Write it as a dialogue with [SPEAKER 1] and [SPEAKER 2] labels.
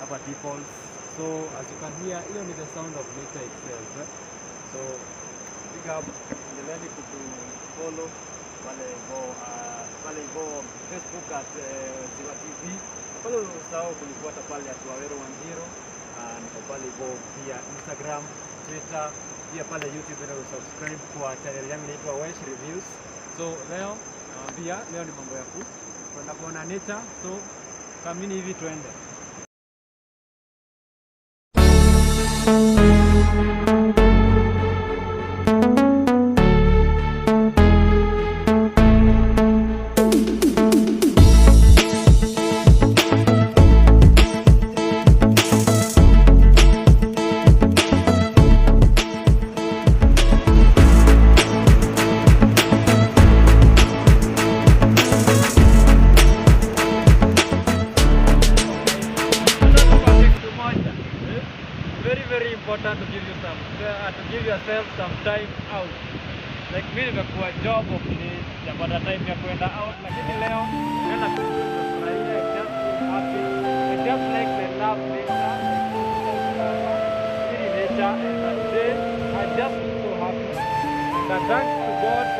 [SPEAKER 1] hapa Tea Falls. So as you can hear, hiyo ni the sound of nature itself, eh? So big up, endeleeni kutu follow pale hivyo, pale hivyo Facebook @ZiwaTV. Na pale usahau kunifuata pale @WaweruWanjiru. Niko pale hivyo pia Instagram, Twitter, pia pale YouTube na subscribe kwa channel yangu inaitwa Wesh Reviews. So leo nawaambia, leo ni mambo ya ku kwenda kuona nature, so kamini hivi tuende. Kitu moja, eh? Very, very important to give yourself some time out. Like mimi nimekuwa job of late, sijapata time ya kwenda out, lakini leo naenda kufurahia. I just feel happy. I just like the love nature, really nature, and today I just feel so happy. And thanks to God.